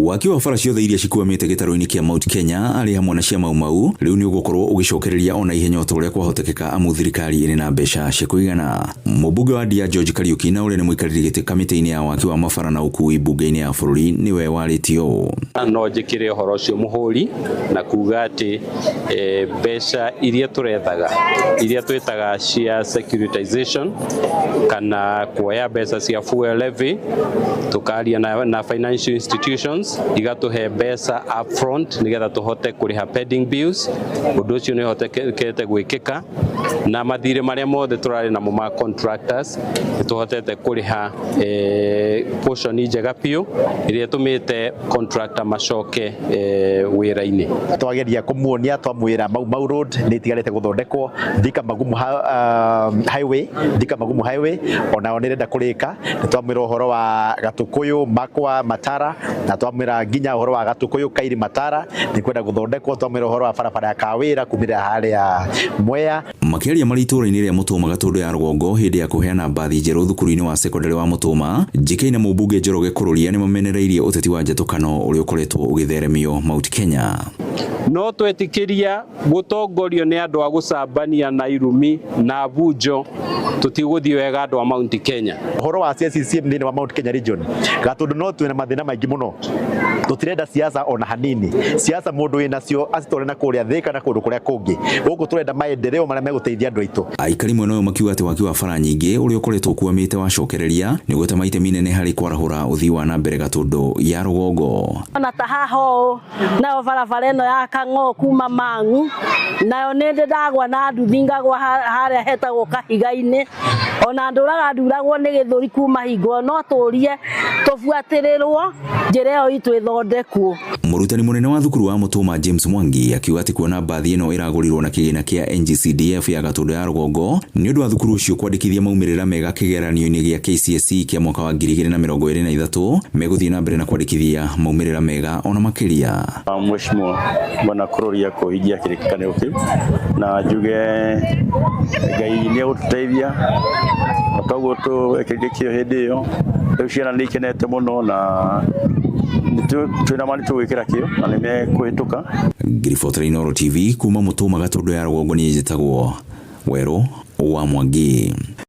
Waki wa bara ciothe iria cikwamĩte gĩtarũ-inĩ kĩa Mount Kenya arĩ hamwe na cia Mau Mau rĩu nĩ ũgũkorwo ũgĩcokereria ona ihenya o ta ũrĩa kwahotekeka amu thirikari ĩrĩ na mbeca cia kũigana. Mũmbunge wa Ndia George Kariuki na ũrĩa nĩ mũikarĩri gĩtĩ kamĩtĩ-inĩ ya waki wa mabara na ũkui mbunge-inĩ ya bũrũri nĩwe warĩtie ũũ. No njĩkĩre ũhoro ũcio mũhũri na kuga atĩ mbeca iria tũrethaga iria twĩtaga cia securitization kana kuoya mbeca cia fuel levy, tukaria na financial institutions igatũhe mbeca upfront nĩgetha tũhote kũrĩha pending bills. Ũndũ ũcio nĩ ũhotekete gwĩkĩka na mathirĩ marĩa mothe tũrarĩ namo ma contractors nĩ tũhotete kũrĩha portion njega biũ ĩrĩa ĩtũmĩte contractor macoke wĩra-inĩ. Twageria kumuonia, twamwĩra Mau Mau Road nĩ itigarĩte gũthondekwo, Thika Magumu Highway, Thika Magumu Highway onao nĩ ĩrenda kũrĩka. Nĩ twamwĩra ũhoro wa Gatukuyu Makwa Matara, na twamwĩra nginya ũhoro wa Gatukuyu Kairi Matara nĩ kwenda gũthondekwo. Twamwĩra ũhoro wa barabara ya Kawĩra kumĩrĩra harĩa Mwea. Makĩaria marĩ itũũra-inĩ rĩa Mũtũma Gatũndũ ya Rũgongo hĩndĩ ya kũheana mbathi njerũ thukuru-inĩ wa sekondarĩ wa Mũtũma, JK na mũmbunge Njoroge Kũrũria nĩ mamenereirie ũteti wa njatũkano ũrĩa ũkoretwo ũgĩtheremio Mount Kenya. No twetĩkĩria gũtongorio nĩ andũ a gũcambania na irumi na bunjo, tũtigũthiĩ wega andũ a Mount Kenya. Ũhoro wa CCM thĩinĩ wa Mount Kenya region, Gatũndũ no twĩna mathĩna maingĩ mũno. Tũtirenda siasa ona hanini. Siasa mũndũ wĩnacio acitware na kũrĩa Thĩka na kũndũ kũrĩa kũngĩ. Gũkũ tũrenda maendeleo marĩa megũteithia andũ aitũ. Aikari mwena ũyũ makiuga atĩ waki wa bara nyingĩ ũrĩa ũkoretwo ũkwamĩte wacokereria nĩ ũgũtema itemi inene harĩ kwarahũra ũthii wa na mbere Gatũndũ ya Rũgongo. Ona ta haha ũũ nayo barabara ĩno ya Kang'oo kuma Mang'u nayo nĩ ndĩ ndagwa na nduthi ngagwa harĩa hetagwo Kahiga-inĩ, ona ndũraga nduragwo nĩ gĩthũri kuma hingo, no tũrie tũbuatĩrĩrwo njĩra ĩyo itũ ĩthondekwo. Mũrutani mũnene wa thukuru wa Mũtũma James Mwangi akiuga atĩ kuona mbathi ĩno ĩragũrirwo na kĩgĩna kĩa NGCDF ya Gatũndũ ya Rũgongo nĩ ũndũ wa thukuru ũcio kwandĩkithia maumĩrĩra mega kĩgeranio-inĩ gĩa KCSE kĩa mwaka wa 2023, megũthiĩ na mbere na kwandĩkithia maumĩrĩra mega ona makĩria. Mheshimiwa Bwana Kururia kũhingia kĩrĩkanĩro kĩu, na njuge Ngai nĩ egũtũteithia o toguo twekĩrire kĩo hĩndĩ ĩyo. Rĩu ciana nĩ ikenete mũno na twĩna ma nĩ tũgwĩkĩra kĩo na nĩ mekũhĩtũka. Ngiribotera Inooro TV kuma Mũtũma Gatũndũ ya Rũgongo, niĩ njĩtagwo Werũ wa Mwangi.